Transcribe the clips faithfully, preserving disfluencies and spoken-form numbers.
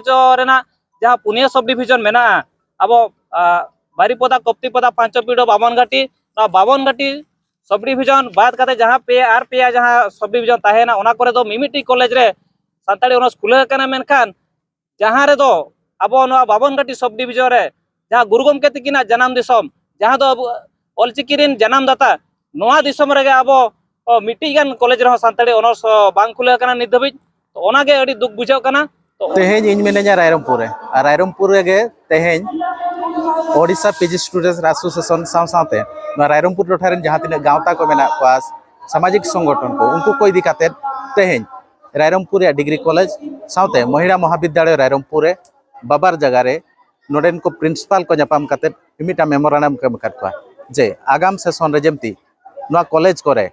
ᱨᱮᱱᱟᱜ ᱡᱟᱦᱟᱸ ᱯᱩᱱᱭᱟᱹ ᱥᱚᱵᱽ ᱰᱤᱵᱷᱤᱡᱚᱱ ᱢᱮᱱᱟᱜᱼᱟ, ᱟᱵᱚ ᱵᱟᱨᱤᱯᱚᱫᱟ, ᱠᱚᱯᱛᱤᱯᱚᱫᱟ, ᱯᱟᱸᱪᱚᱯᱤᱰᱚ, ᱵᱟᱢᱚᱱᱜᱷᱟᱴᱤ, ᱱᱚᱣᱟ ᱵᱟᱢᱚᱱᱜᱷᱟᱴᱤ ᱥᱚᱵᱽ ᱰᱤᱵᱷᱤᱡᱚᱱ ᱵᱟᱫ ᱠᱟᱛᱮ ᱡᱟᱦᱟᱸ ᱯᱮᱭᱟ, ᱟᱨ ᱯᱮᱭᱟ ᱡᱟᱦᱟᱸ ᱥᱚᱵᱽ ᱰᱤᱵᱷᱤᱡᱚᱱ ᱛᱟᱦᱮᱸᱭᱮᱱᱟ, ᱚᱱᱟ ᱠᱚᱨᱮ ᱫᱚ ᱢᱤᱢᱤᱫᱴᱤᱡ ᱠᱚᱞᱮᱡᱽ ᱨᱮ ᱥᱟᱱᱛᱟᱲᱤ ᱚᱱᱟᱨᱥ ᱠᱷᱩᱞᱟᱹᱣ ᱟᱠᱟᱱᱟ᱾ ᱢᱮᱱᱠᱷᱟᱱ ᱡᱟᱦᱟᱸ ᱨᱮᱫᱚ ᱟᱵᱚ ᱱᱚᱣᱟ ᱵᱟᱵᱚᱱᱜᱷᱟᱴᱤ ᱥᱚᱵᱽ ᱰᱤᱵᱷᱤᱡᱚᱱ ᱨᱮ ᱡᱟᱦᱟᱸ ᱜᱩᱨᱩ ᱜᱚᱢᱠᱮ ᱛᱤᱠᱤᱱᱟᱜ ᱡᱟᱱᱟᱢ ᱫᱤᱥᱚᱢ, ᱡᱟᱦᱟᱸ ᱫᱚ ᱟᱵᱚ ᱚᱞᱪᱤᱠᱤ ᱨᱮᱱ ᱡᱟᱱᱟᱢ ᱫᱟᱛᱟ, ᱱᱚᱣᱟ ᱫᱤᱥᱚᱢ ᱨᱮᱜᱮ ᱟᱵᱚ ᱚ, ᱢᱤᱫᱴᱤᱡ ᱜᱟᱱ ᱠᱚᱞᱮᱡᱽ ᱨᱮᱦᱚᱸ ᱥᱟᱱᱛᱟᱲᱤ ᱚᱱᱟᱨᱥ ᱵᱟᱝ ᱠᱷᱩᱞᱟᱹᱣ ᱟᱠᱟᱱᱟ ᱱᱤᱛ ᱫᱷᱟᱹᱵᱤᱡ᱾ ᱛᱚ ᱚᱱᱟᱜᱮ ᱟᱹᱰᱤ ᱫᱩᱠ ᱵᱩᱡᱷᱟᱹᱜ ᱠᱟᱱᱟ᱾ ᱛᱚ ᱛᱮᱦᱮᱧ ᱤᱧ ᱢᱤᱱᱟᱹᱧᱟ ᱨᱟᱭᱨᱚᱝᱯᱩᱨ ᱨᱮ, ᱟᱨ ᱨᱟᱭᱨᱚᱝᱯᱩᱨ ᱨᱮᱜᱮ ᱛᱮᱦᱮᱧ ᱳᱰᱤᱥᱟ ᱯᱤᱡᱤ ᱥᱴᱩᱰᱮᱱᱴᱥ ᱮᱥᱳᱥᱤᱭᱮᱥᱚᱱ ᱥᱟᱶ ᱥᱟᱶᱛᱮ ᱱᱚᱣᱟ ᱨᱟᱭᱨᱚᱝᱯᱩᱨ ᱴᱚᱴᱷᱟ ᱨᱮᱱ ᱡᱟᱦᱟᱸ ᱛᱤᱱᱟᱹᱜ ᱜᱟᱶᱛᱟ ᱠᱚ ᱢᱮᱱᱟᱜ ᱠᱚᱣᱟ, ᱥᱟᱢᱟᱡᱤᱠ ᱥᱚᱝᱜᱚᱴᱷᱚᱱ ᱠᱚ, ᱩᱱᱠᱩ ᱠᱚ ᱤᱫᱤ ᱠᱟᱛᱮᱫ ᱛᱮᱦᱮᱧ ᱨᱟᱭᱨᱚᱝᱯᱩᱨ ᱨᱮᱭᱟᱜ ᱰᱤᱜᱽᱨᱤ ᱠᱚᱞᱮᱡᱽ ᱥᱟᱶᱛᱮ ᱢᱚᱦᱤᱲᱟ ᱢᱚᱦᱟᱵᱤᱫᱽᱫᱟᱞᱚᱭ ᱨᱟᱭᱨᱚᱝᱯᱩᱨ ᱨᱮ ᱵᱟᱵᱟᱨ ᱡᱟᱭᱜᱟ ᱨᱮ ᱱᱚᱰᱮᱱ ᱠᱚ ᱯᱨᱤᱱᱥᱤᱯᱟᱞ ᱠᱚ ᱧᱟᱯᱟᱢ ᱠᱟᱛᱮᱫ ᱢᱤᱫᱴᱟᱝ ᱢᱮᱢᱳᱨᱟᱱᱰᱟᱢ ᱠᱚ ᱮᱢ ᱟᱠᱟᱫ ᱠᱚᱣᱟ ᱡᱮ ᱟᱜᱟᱢ ᱥᱮᱥᱚᱱ ᱨᱮ ᱡᱮᱢᱛᱤ ᱱᱚᱣᱟ ᱠᱚᱞᱮᱡᱽ ᱠᱚᱨᱮ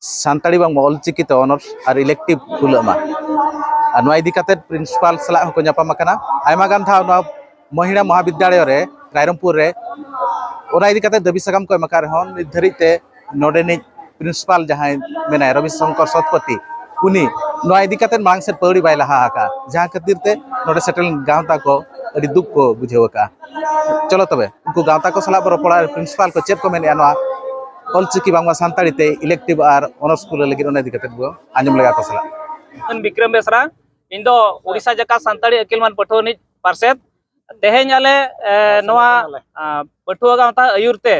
ᱥᱟᱱᱛᱟᱲᱤ ᱵᱟᱝᱢᱟ ᱚᱞᱪᱤᱠᱤ ᱛᱮ ᱚᱱᱚᱨᱥ ᱟᱨ ᱤᱞᱮᱠᱴᱤᱵᱷ ᱠᱷᱩᱞᱟᱹᱜ ᱢᱟ᱾ ᱟᱨ ᱱᱚᱣᱟ ᱤᱫᱤ ᱠᱟᱛᱮᱫ ᱯᱨᱤᱱᱥᱤᱯᱟᱞ ᱥᱟᱞᱟᱜ ᱦᱚᱸᱠᱚ ᱧᱟᱯᱟᱢ ᱟᱠᱟᱱᱟ᱾ ᱟᱭᱢᱟ ᱜᱟᱱ ᱫᱷᱟᱣ ᱱᱚᱣᱟ ᱢᱚᱦᱤᱲᱟ ᱢᱚᱦᱟᱵᱤᱫᱽᱫᱟᱞᱚᱭ ᱨᱮ ᱨᱟᱭᱨᱚᱝᱯᱩᱨ ᱨᱮ ᱚᱱᱟ ᱤᱫᱤ ᱠᱟᱛᱮᱫ ᱫᱟᱹᱵᱤ ᱥᱟᱠᱟᱢ ᱠᱚ ᱮᱢ ᱟᱠᱟᱫ ᱨᱮᱦᱚᱸ, ᱱᱤᱛ ᱫᱷᱟᱹᱨᱤᱡ ᱛᱮ ᱱᱚᱰᱮᱱᱤᱡ ᱯᱨᱤᱱᱥᱤᱯᱟᱞ ᱡᱟᱦᱟᱸᱭ ᱢᱮᱱᱟᱭ ᱨᱚᱵᱤ ᱥᱚᱝᱠᱚᱨ ᱥᱚᱛᱯᱚᱛᱤ, ᱩᱱᱤ ᱱᱚᱣᱟ ᱤᱫᱤ ᱠᱟᱛᱮᱫ ᱢᱟᱲᱟᱝ ᱥᱮᱫ ᱯᱟᱹᱣᱲᱤ ᱵᱟᱭ ᱞᱟᱦᱟ ᱟᱠᱟᱫᱼᱟ, ᱡᱟᱦᱟᱸ ᱠᱷᱟᱹᱛᱤᱨ ᱛᱮ ᱱᱚᱰᱮ ᱥᱮᱴᱮᱨ ᱞᱮᱱ ᱜᱟᱶᱛᱟ ᱠᱚ ᱟᱹᱰᱤ ᱫᱩᱠ ᱠᱚ ᱵᱩᱡᱷᱟᱹᱣ ᱟᱠᱟᱫᱼᱟ᱾ ᱪᱚᱞᱚ ᱛᱚᱵᱮ ᱩᱱᱠᱩ ᱜᱟᱶᱛᱟ ᱠᱚ ᱥᱟᱞᱟᱜ ᱵᱚ ᱨᱚᱯᱚᱲᱟ, ᱯᱨᱤᱱᱥᱤᱯᱟᱞ ᱠᱚ ᱪᱮᱫ ᱠᱚ ᱢᱮᱱᱮᱫᱼᱟ ᱱᱚᱣᱟ ᱚᱞᱪᱤᱠᱤ ᱵᱟᱝᱢᱟ ᱥᱟᱱᱛᱟᱲᱤ ᱛᱮ ᱤᱞᱮᱠᱴᱤᱵᱷ ᱟᱨ ᱚᱱᱟᱨᱥ ᱠᱷᱩᱞᱟᱹᱣ ᱞᱟᱹᱜᱤᱫ, ᱚᱱᱟ ᱤᱫᱤ ᱠᱟᱛᱮᱫ ᱵᱚ ᱟᱸᱡᱚᱢ ᱞᱮᱜᱟ ᱠᱚ ᱥᱟᱞᱟᱜ᱾ ᱤᱧ ᱵᱤᱠᱨᱚᱢ ᱵᱮᱥᱨᱟ, ᱤᱧ ᱫᱚ ᱳᱰᱤᱥᱟ ᱡᱟᱠᱟᱛ ᱥᱟᱱᱛᱟᱲᱤ ᱟᱹᱠᱤᱞᱢᱟᱱ ᱯᱟᱹᱴᱷᱩᱣᱟᱹ ᱨᱤᱱᱤᱡ ᱯᱟᱨᱥᱮᱛ᱾ ᱛᱮᱦᱮᱧ ᱟᱞᱮ, ᱮ, ᱱᱚᱣᱟ, ᱟ, ᱯᱟᱹᱴᱷᱩᱣᱟᱹ ᱜᱟᱶᱛᱟ ᱟᱹᱭᱩᱨ ᱛᱮ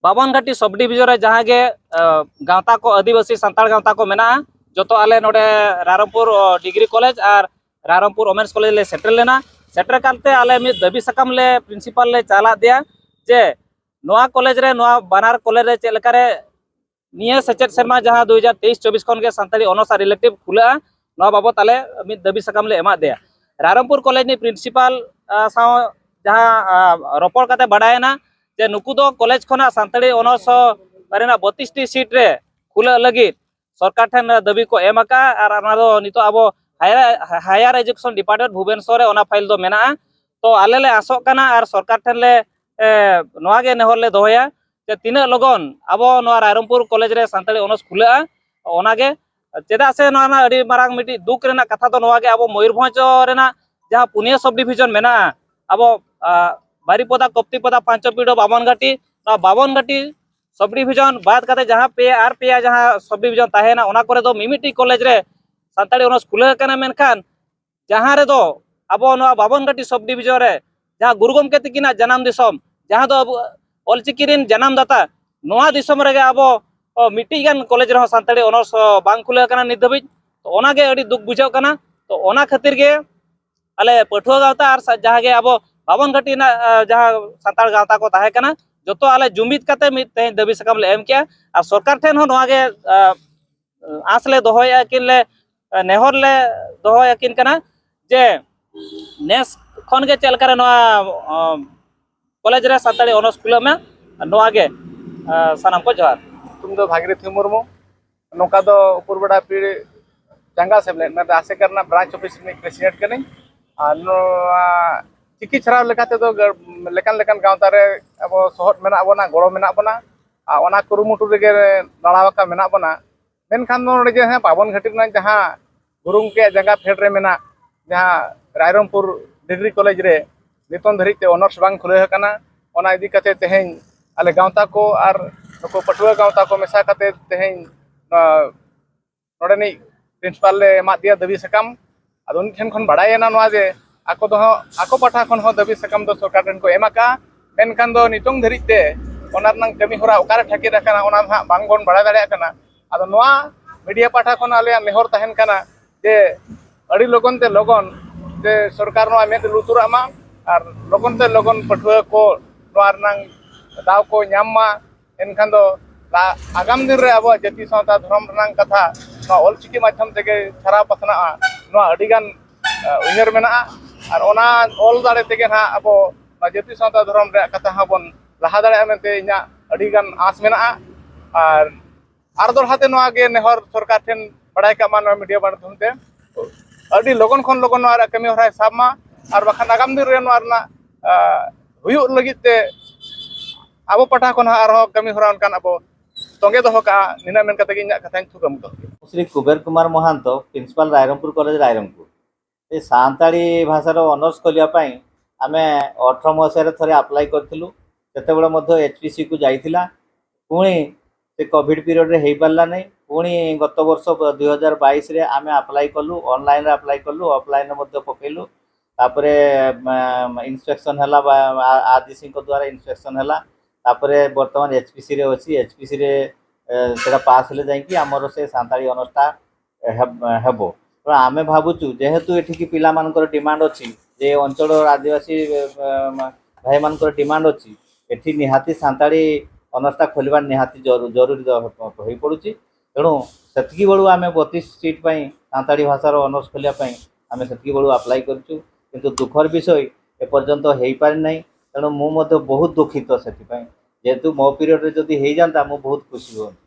ᱵᱟᱵᱚᱱᱜᱷᱟᱴᱤ ᱥᱚᱵᱽ ᱰᱤᱵᱷᱤᱡᱚᱱ ᱨᱮ ᱡᱟᱦᱟᱸ ᱜᱮ, ᱮ, ᱜᱟᱶᱛᱟ ᱠᱚ, ᱟᱹᱫᱤᱵᱟᱹᱥᱤ ᱥᱟᱱᱛᱟᱲ ᱜᱟᱶᱛᱟ ᱠᱚ ᱢᱮᱱᱟᱜᱼᱟ, ᱡᱚᱛᱚ ᱟᱞᱮ ᱱᱚᱰᱮ ᱨᱟᱭᱨᱚᱝᱯᱩᱨ, ᱚ, ᱰᱤᱜᱽᱨᱤ ᱠᱚᱞᱮᱡᱽ ᱟᱨ ᱨᱟᱭᱨᱚᱝᱯᱩᱨ ᱳᱢᱮᱱᱥ ᱠᱚᱞᱮᱡᱽ ᱞᱮ ᱥᱮᱴᱮᱨ ᱞᱮᱱᱟ᱾ ᱥᱮᱴᱮᱨ ᱠᱟᱛᱮ ᱟᱞᱮ ᱢᱤᱫ ᱫᱟᱹᱵᱤ ᱥᱟᱠᱟᱢ ᱞᱮ ᱯᱨᱤᱱᱥᱤᱯᱟᱞ ᱞᱮ ᱪᱟᱞ ᱟᱫᱮᱭᱟ ᱡᱮ ᱱᱚᱣᱟ ᱠᱚᱞᱮᱡᱽ ᱨᱮ, ᱱᱚᱣᱟ ᱵᱟᱱᱟᱨ ᱠᱚᱞᱮᱡᱽ ᱨᱮ ᱪᱮᱫ ᱞᱮᱠᱟᱨᱮ ᱱᱤᱭᱟᱹ ᱥᱮᱪᱮᱫ ᱥᱮᱨᱢᱟ ᱡᱟᱦᱟᱸ ᱫᱩ ᱦᱟᱡᱟᱨ ᱛᱮᱭᱤᱥ ᱪᱚᱵᱵᱤᱥ ᱠᱷᱚᱱ ᱜᱮ ᱥᱟᱱᱛᱟᱲᱤ ᱚᱱᱚᱨᱥ ᱟᱨ ᱤᱞᱮᱠᱴᱤᱵᱷ ᱠᱷᱩᱞᱟᱹᱜᱼᱟ, ᱱᱚᱣᱟ ᱵᱟᱵᱚᱛ ᱟᱞᱮ ᱢᱤᱫ ᱫᱟᱹᱵᱤ ᱥᱟᱠᱟᱢ ᱞᱮ ᱮᱢᱟᱫ ᱫᱮᱭᱟ᱾ ᱨᱟᱭᱨᱚᱝᱯᱩᱨ ᱠᱚᱞᱮᱡᱽ ᱨᱤᱱᱤᱡ ᱯᱨᱤᱱᱥᱤᱯᱟᱞ, ᱟ, ᱥᱟᱶ ᱡᱟᱦᱟᱸ, ᱟ, ᱨᱚᱯᱚᱲ ᱠᱟᱛᱮ ᱵᱟᱰᱟᱭᱮᱱᱟ ᱡᱮ ᱱᱩᱠᱩ ᱫᱚ ᱠᱚᱞᱮᱡᱽ ᱠᱷᱚᱱᱟᱜ ᱥᱟᱱᱛᱟᱲᱤ ᱚᱱᱚᱨᱥ ᱨᱮᱱᱟᱜ ᱵᱚᱛᱤᱥ ᱴᱤ ᱥᱤᱴ ᱨᱮ ᱠᱷᱩᱞᱟᱹᱜ ᱞᱟᱹᱜᱤᱫ ᱥᱚᱨᱠᱟᱨ ᱴᱷᱮᱱ ᱫᱟᱹᱵᱤ ᱠᱚ ᱮᱢ ᱟᱠᱟᱫᱼᱟ, ᱟᱨ ᱚᱱᱟ ᱫᱚ ᱱᱤᱛᱚᱜ ᱟᱵᱚ ᱦᱟᱭᱟᱨ, ᱦᱟᱭᱟᱨ ᱮᱡᱩᱠᱮᱥᱚᱱ ᱰᱤᱯᱟᱨᱴᱢᱮᱱᱴ ᱵᱷᱩᱵᱮᱱᱥᱚᱨ ᱨᱮ ᱚᱱᱟ ᱯᱷᱟᱭᱤᱞ ᱫᱚ ᱢᱮᱱᱟᱜᱼᱟ᱾ ᱛᱚ ᱟᱞᱮ ᱞᱮ ᱟᱥᱚᱜ ᱠᱟᱱᱟ ᱟᱨ ᱥᱚᱨᱠᱟᱨ ᱴᱷᱮᱱ ᱞᱮ, ᱮ, ᱱᱚᱣᱟ ᱜᱮ ᱱᱮᱦᱚᱨ ᱞᱮ ᱫᱚᱦᱚᱭᱟ ᱡᱮ ᱛᱤᱱᱟᱹᱜ ᱞᱚᱜᱚᱱ ᱟᱵᱚ ᱱᱚᱣᱟ ᱨᱟᱭᱨᱚᱝᱯᱩᱨ ᱠᱚᱞᱮᱡᱽ ᱨᱮ ᱥᱟᱱᱛᱟᱲᱤ ᱚᱱᱟᱨᱥ ᱠᱷᱩᱞᱟᱹᱜᱼᱟ, ᱚᱱᱟᱜᱮ ᱪᱮᱫᱟᱜ ᱥᱮ ᱱᱚᱣᱟ ᱨᱮᱱᱟᱜ ᱟᱹᱰᱤ ᱢᱟᱨᱟᱝ ᱢᱤᱫᱴᱤᱡ ᱫᱩᱠ ᱨᱮᱱᱟᱜ ᱠᱟᱛᱷᱟ ᱫᱚ ᱱᱚᱣᱟ ᱜᱮ, ᱟᱵᱚ ᱢᱚᱭᱩᱨᱵᱷᱚᱸᱡᱽ ᱨᱮᱱᱟᱜ ᱡᱟᱦᱟᱸ ᱯᱩᱱᱭᱟᱹ ᱥᱚᱵᱽ ᱰᱤᱵᱷᱤᱡᱚᱱ ᱢᱮᱱᱟᱜᱼᱟ, ᱟᱵᱚ ᱵᱟᱨᱤᱯᱚᱫᱟ, ᱠᱚᱯᱛᱤᱯᱚᱫᱟ, ᱯᱟᱸᱪᱚᱯᱤᱲᱟᱹ, ᱵᱟᱵᱚᱱᱜᱷᱟᱴᱤ, ᱱᱚᱣᱟ ᱵᱟᱵᱚᱱᱜᱷᱟᱴᱤ ᱥᱚᱵᱽ ᱰᱤᱵᱷᱤᱡᱚᱱ ᱵᱟᱫ ᱠᱟᱛᱮ ᱡᱟᱦᱟᱸ ᱯᱮᱭᱟ, ᱟᱨ ᱯᱮᱭᱟ ᱡᱟᱦᱟᱸ ᱥᱚᱵᱽ ᱰᱤᱵᱷᱤᱡᱚᱱ ᱛᱟᱦᱮᱸᱭᱮᱱᱟ, ᱚᱱᱟ ᱠᱚᱨᱮ ᱫᱚ ᱢᱤᱢᱤᱫᱴᱤᱡ ᱠᱚᱞᱮᱡᱽ ᱨᱮ ᱥᱟᱱᱛᱟᱲᱤ ᱚᱱᱟᱨᱥ ᱠᱷᱩᱞᱟᱹᱣ ᱟᱠᱟᱱᱟ᱾ ᱢᱮᱱᱠᱷᱟᱱ ᱡᱟᱦᱟᱸ ᱨᱮᱫᱚ ᱟᱵᱚ ᱱᱚᱣᱟ ᱵᱟᱵᱚᱱᱜᱷᱟᱴᱤ ᱥᱚᱵᱽ ᱰᱤᱵᱷᱤᱡᱚᱱ ᱨᱮ ᱡᱟᱦᱟᱸ ᱜᱩᱨᱩ ᱜᱚᱢᱠᱮ ᱛᱤᱠᱤᱱᱟᱜ ᱡᱟᱱᱟᱢ ᱫᱤᱥᱚᱢ, ᱡᱟᱦᱟᱸ ᱫᱚ ᱟᱵᱚ ᱚᱞᱪᱤᱠᱤ ᱨᱮᱱ ᱡᱟᱱᱟᱢ ᱫᱟᱛᱟ, ᱱᱚᱣᱟ ᱫᱤᱥᱚᱢ ᱨᱮᱜᱮ ᱟᱵᱚ ᱢᱤᱫᱴᱤᱡ ᱜᱟᱱ ᱠᱚᱞᱮᱡᱽ ᱨᱮᱦᱚᱸ ᱥᱟᱱᱛᱟᱲᱤ ᱚᱱᱟᱨᱥ ᱵᱟᱝ ᱠᱷᱩᱞᱟᱹᱣ ᱟᱠᱟᱱᱟ ᱱᱤᱛ ᱫᱷᱟᱹᱵᱤᱡ᱾ ᱛᱚ ᱚᱱᱟᱜᱮ ᱟᱹᱰᱤ ᱫᱩᱠ ᱵᱩᱡᱷᱟᱹᱜ ᱠᱟᱱᱟ᱾ ᱛᱚ ᱚᱱᱟ ᱠᱷᱟᱹᱛᱤᱨ ᱜᱮ ᱟᱞᱮ ᱯᱟᱹᱴᱷᱩᱣᱟᱹ ᱜᱟᱶᱛᱟ ᱟᱨ ᱡᱟᱦᱟᱸ ᱜᱮ ᱟᱵᱚ ᱵᱟᱵᱚᱱᱜᱷᱟᱴᱤ ᱨᱮᱱᱟᱜ ᱡᱟᱦᱟᱸ ᱥᱟᱱᱛᱟᱲ ᱜᱟᱶᱛᱟ ᱠᱚ ᱛᱟᱦᱮᱸ ᱠᱟᱱᱟ, ᱡᱚᱛᱚ ᱟᱞᱮ ᱡᱩᱢᱤᱫ ᱠᱟᱛᱮ ᱢᱤᱫ ᱛᱮᱦᱮᱧ ᱫᱟᱹᱵᱤ ᱥᱟᱠᱟᱢ ᱞᱮ ᱮᱢ ᱠᱮᱜᱼᱟ᱾ ᱟᱨ ᱥᱚᱨᱠᱟᱨ ᱴᱷᱮᱱ ᱦᱚᱸ ᱱᱚᱣᱟ ᱜᱮ ᱟᱸᱥ ᱞᱮ ᱫᱚᱦᱚᱭᱮᱫᱼᱟ, ᱠᱤᱱ ᱞᱮ ᱱᱮᱦᱚᱨ ᱞᱮ ᱫᱚᱦᱚᱭᱟᱠᱤᱱ ᱠᱟᱱᱟ ᱡᱮ ᱱᱮᱥ ᱠᱷᱚᱱ ᱜᱮ ᱪᱮᱫ ᱞᱮᱠᱟᱨᱮ ᱱᱚᱣᱟ ᱠᱚᱞᱮᱡᱽ ᱨᱮ ᱥᱟᱱᱛᱟᱲᱤ ᱚᱱᱟᱨᱥ ᱠᱷᱩᱞᱟᱹᱜ ᱢᱟ᱾ ᱱᱚᱣᱟ ᱜᱮ᱾ ᱥᱟᱱᱟᱢ ᱠᱚ ᱡᱚᱦᱟᱨ᱾ ᱧᱩᱛᱩᱢ ᱫᱚ ᱵᱷᱟᱜᱤᱨᱤᱛᱷᱤ ᱢᱩᱨᱢᱩ᱾ ᱱᱚᱝᱠᱟ ᱫᱚ ᱩᱯᱚᱨᱵᱮᱰᱟ ᱯᱤᱲ ᱪᱟᱸᱜᱟ ᱥᱮᱢᱞᱮᱫ, ᱢᱮᱱᱫᱚ ᱟᱥᱮᱠᱟ ᱨᱮᱱᱟᱜ ᱵᱨᱟᱧᱪ ᱚᱯᱷᱤᱥ ᱨᱤᱱᱤᱡ ᱯᱨᱮᱥᱤᱰᱮᱱᱴ ᱠᱟᱹᱱᱟᱹᱧ᱾ ᱟᱨ ᱱᱚᱣᱟ ᱪᱤᱠᱤ ᱪᱷᱟᱨᱟᱣ ᱞᱮᱠᱟ ᱛᱮᱫᱚ ᱞᱮᱠᱟᱱ ᱞᱮᱠᱟᱱ ᱜᱟᱶᱛᱟ ᱨᱮ ᱟᱵᱚ ᱥᱚᱦᱚᱫ ᱢᱮᱱᱟᱜ ᱵᱚᱱᱟ, ᱜᱚᱲᱚ ᱢᱮᱱᱟᱜ ᱵᱚᱱᱟ, ᱟᱨ ᱚᱱᱟ ᱠᱩᱨᱩᱢᱩᱴᱩ ᱨᱮᱜᱮ ᱞᱟᱲᱟᱣ ᱟᱠᱟ ᱢᱮᱱᱟᱜ ᱵᱚᱱᱟ᱾ ᱢᱮᱱᱠᱷᱟᱱ ᱱᱚᱰᱮ ᱡᱮ ᱦᱮᱸ ᱵᱟᱵᱚᱱ ᱜᱷᱟᱹᱴᱤ ᱨᱮᱱᱟᱜ ᱡᱟᱦᱟᱸ ᱜᱩᱨᱩ ᱜᱚᱢᱠᱮᱭᱟᱜ ᱡᱟᱸᱜᱟ ᱯᱷᱮᱰ ᱨᱮ ᱢᱮᱱᱟᱜ ᱡᱟᱦᱟᱸ ᱨᱟᱭᱨᱚᱝᱯᱩᱨ ᱰᱤᱜᱽᱨᱤ ᱠᱚᱞᱮᱡᱽ ᱨᱮ ᱱᱤᱛᱚᱝ ᱫᱷᱟᱹᱨᱤᱡ ᱛᱮ ᱚᱱᱟᱨᱥ ᱵᱟᱝ ᱠᱷᱩᱞᱟᱹᱣ ᱟᱠᱟᱱᱟ᱾ ᱚᱱᱟ ᱤᱫᱤ ᱠᱟᱛᱮ ᱛᱮᱦᱮᱧ ᱟᱞᱮ ᱜᱟᱶᱛᱟ ᱠᱚ ᱟᱨ ᱱᱩᱠᱩ ᱯᱟᱹᱴᱷᱩᱣᱟᱹ ᱜᱟᱶᱛᱟ ᱠᱚ ᱢᱮᱥᱟ ᱠᱟᱛᱮ ᱛᱮᱦᱮᱧ ᱱᱚᱣᱟ ᱱᱚᱰᱮᱱᱤᱡ ᱯᱨᱤᱱᱥᱤᱯᱟᱞ ᱞᱮ ᱮᱢᱟᱫ ᱫᱮᱭᱟ ᱫᱟᱹᱵᱤ ᱥᱟᱠᱟᱢ᱾ ᱟᱫᱚ ᱩᱱᱤ ᱴᱷᱮᱱ ᱠᱷᱚᱱ ᱵᱟᱲᱟᱭᱮᱱᱟ ᱱᱚᱣᱟ ᱡᱮ ᱟᱠᱚ ᱫᱚ ᱦᱚᱸ, ᱟᱠᱚ ᱯᱟᱦᱴᱟ ᱠᱷᱚᱱ ᱦᱚᱸ ᱫᱟᱹᱵᱤ ᱥᱟᱠᱟᱢ ᱫᱚ ᱥᱚᱨᱠᱟᱨ ᱴᱷᱮᱱ ᱠᱚ ᱮᱢ ᱟᱠᱟᱫᱼᱟ, ᱢᱮᱱᱠᱷᱟᱱ ᱫᱚ ᱱᱤᱛᱚᱝ ᱫᱷᱟᱹᱨᱤᱡ ᱛᱮ ᱚᱱᱟ ᱨᱮᱱᱟᱜ ᱠᱟᱹᱢᱤ ᱦᱚᱨᱟ ᱚᱠᱟᱨᱮ ᱴᱷᱟᱹᱠᱮᱫ ᱟᱠᱟᱱᱟ, ᱚᱱᱟ ᱫᱚ ᱦᱟᱸᱜ ᱵᱟᱝᱵᱚᱱ ᱵᱟᱲᱟᱭ ᱫᱟᱲᱮᱭᱟᱜ ᱠᱟᱱᱟ᱾ ᱟᱫᱚ ᱱᱚᱣᱟ ᱢᱤᱰᱤᱭᱟ ᱯᱟᱦᱴᱟ ᱠᱷᱚᱱ ᱟᱞᱮᱭᱟᱜ ᱱᱮᱦᱚᱨ ᱛᱟᱦᱮᱱ ᱠᱟᱱᱟ ᱡᱮ ᱟᱹᱰᱤ ᱞᱚᱜᱚᱱ ᱛᱮ ᱞᱚᱜᱚᱱ ᱛᱮ ᱥᱚᱨᱠᱟᱨ ᱱᱚᱣᱟ ᱢᱮᱫ ᱞᱩᱛᱩᱨᱟᱜ ᱢᱟ ᱟᱨ ᱞᱚᱜᱚᱱ ᱛᱮ ᱞᱚᱜᱚᱱ ᱯᱟᱹᱴᱷᱩᱣᱟᱹ ᱠᱚ ᱱᱚᱣᱟ ᱨᱮᱱᱟᱝ ᱫᱟᱣ ᱠᱚ ᱧᱟᱢ ᱢᱟ᱾ ᱮᱱᱠᱷᱟᱱ ᱫᱚ ᱞᱟ-, ᱟᱜᱟᱢ ᱫᱤᱱ ᱨᱮ ᱟᱵᱚᱣᱟᱜ ᱡᱟᱹᱛᱤ ᱥᱟᱶᱛᱟ ᱫᱷᱚᱨᱚᱢ ᱨᱮᱱᱟᱝ ᱠᱟᱛᱷᱟ ᱱᱚᱣᱟ ᱚᱞᱪᱤᱠᱤ ᱢᱟᱫᱽᱫᱷᱚᱢ ᱛᱮᱜᱮ ᱪᱷᱟᱨᱟᱣ ᱯᱟᱥᱱᱟᱜᱼᱟ, ᱱᱚᱣᱟ ᱟᱹᱰᱤᱜᱟᱱ, ᱟ, ᱩᱭᱦᱟᱹᱨ ᱢᱮᱱᱟᱜᱼᱟ᱾ ᱟᱨ ᱚᱱᱟ ᱚᱞ ᱫᱟᱲᱮ ᱛᱮᱜᱮ ᱱᱟᱦᱟᱜ ᱟᱵᱚ ᱱᱚᱣᱟ ᱡᱟᱹᱛᱤ ᱥᱟᱶᱛᱟ ᱫᱷᱚᱨᱚᱢ ᱨᱮᱭᱟᱜ ᱠᱟᱛᱷᱟ ᱦᱚᱸᱵᱚᱱ ᱞᱟᱦᱟ ᱫᱟᱲᱮᱭᱟᱜᱼᱟ ᱢᱮᱱᱛᱮ ᱤᱧᱟᱹᱜ ᱟᱹᱰᱤᱜᱟᱱ ᱟᱸᱥ ᱢᱮᱱᱟᱜᱼᱟ᱾ ᱟᱨ ᱟᱨ ᱫᱚᱦᱲᱟ ᱛᱮ ᱱᱚᱣᱟ ᱜᱮ ᱱᱮᱦᱚᱨ ᱥᱚᱨᱠᱟᱨ ᱴᱷᱮᱱ ᱵᱟᱲᱟᱭ ᱠᱟᱜ ᱢᱟ, ᱱᱚᱣᱟ ᱢᱤᱰᱤᱭᱟ ᱢᱟᱫᱽᱫᱷᱚᱢ ᱛᱮ ᱟᱹᱰᱤ ᱞᱚᱜᱚᱱ ᱠᱷᱚᱱ ᱞᱚᱜᱚᱱ ᱱᱚᱣᱟ ᱨᱮᱭᱟᱜ ᱠᱟᱹᱢᱤ ᱦᱚᱨᱟᱭ ᱥᱟᱵ ᱢᱟ, ᱟᱨ ᱵᱟᱠᱷᱟᱱ ᱟᱜᱟᱢ ᱫᱤᱱ ᱨᱮ ᱱᱚᱣᱟ ᱨᱮᱱᱟᱜ, ᱟ, ᱦᱩᱭᱩᱜ ᱞᱟᱹᱜᱤᱫ ᱛᱮ ᱟᱵᱚ ᱯᱟᱦᱴᱟ ᱠᱷᱚᱱ ᱦᱚᱸ ᱟᱨᱦᱚᱸ ᱠᱟᱹᱢᱤ ᱦᱚᱨᱟ ᱚᱱᱠᱟᱱ ᱟᱵᱚ ᱛᱚᱸᱜᱮ ᱫᱚᱦᱚ ᱠᱟᱜᱼᱟ᱾ ᱱᱤᱱᱟᱹᱜ ᱢᱮᱱ ᱠᱟᱛᱮ ᱜᱮ ᱤᱧᱟᱹᱜ ᱠᱟᱛᱷᱟᱧ ᱛᱷᱩᱠᱟᱹᱢ ᱫᱚᱦᱚ ᱠᱮᱫᱟ᱾ Shri Kuber Kumar Mahanta, principal Rairangpur college Rairangpur. ଏ ସାନ୍ତାଳୀ ଭାଷାର ଅନର୍ସ ଖୋଲିବା ପାଇଁ ଆମେ ଅଠର ମସିହାରେ ଥରେ ଆପ୍ଲାଏ କରିଥିଲୁ। ସେତେବେଳେ ମଧ୍ୟ ଏଚ୍ ପି ସିକୁ ଯାଇଥିଲା। ପୁଣି ସେ କୋଭିଡ୍ ପିରିୟଡ଼ରେ ହେଇପାରିଲା ନାହିଁ। ପୁଣି ଗତ ବର୍ଷ ବ- ଦୁଇ ହଜାର ବାଇଶରେ ଆମେ ଆପ୍ଲାଏ କଲୁ, ଅନଲାଇନ୍ରେ ଆପ୍ଲାଏ କଲୁ, ଅଫଲାଇନ୍ରେ ମଧ୍ୟ ପକେଇଲୁ। ତାପରେ ଇନ୍ସପେକ୍ସନ୍ ହେଲା ବା ଆ- ଆଦିଶୀଙ୍କ ଦ୍ୱାରା ଇନ୍ସପେକ୍ସନ୍ ହେଲା। ତାପରେ ବର୍ତ୍ତମାନ ଏଚ୍ ପି ସିରେ ଅଛି। ଏଚ୍ ପି ସିରେ ସେଟା ପାସ୍ ହେଲେ ଯାଇକି ଆମର ସେ ସାନ୍ତାଳୀ ଅନର୍ସଟା ହେବ। ତେଣୁ ଆମେ ଭାବୁଛୁ, ଯେହେତୁ ଏଠିକି ପିଲାମାନଙ୍କର ଡିମାଣ୍ଡ ଅଛି, ଯେ ଅଞ୍ଚଳର ଆଦିବାସୀ ଭାଇମାନଙ୍କର ଡିମାଣ୍ଡ ଅଛି, ଏଠି ନିହାତି ସାନ୍ତାଳୀ ଅନର୍ସଟା ଖୋଲିବା ନିହାତି ଜରୁରୀ ହୋଇପଡ଼ୁଛି। ତେଣୁ ସେତିକି ବେଳୁ ଆମେ ବତିଶ ସିଟ୍ ପାଇଁ ସାନ୍ତାଳୀ ଭାଷାର ଅନର୍ସ ଖୋଲିବା ପାଇଁ ଆମେ ସେତିକି ବେଳୁ ଆପ୍ଲାଏ କରିଛୁ। କିନ୍ତୁ ଦୁଃଖର ବିଷୟ, ଏପର୍ଯ୍ୟନ୍ତ ହେଇପାରି ନାହିଁ। ତେଣୁ ମୁଁ ମଧ୍ୟ ବହୁତ ଦୁଃଖିତ ସେଥିପାଇଁ। ଯେହେତୁ ମୋ ପିରିୟଡ଼ରେ ଯଦି ହେଇଯାଆନ୍ତା, ମୁଁ ବହୁତ ଖୁସି ହୁଅନ୍ତି।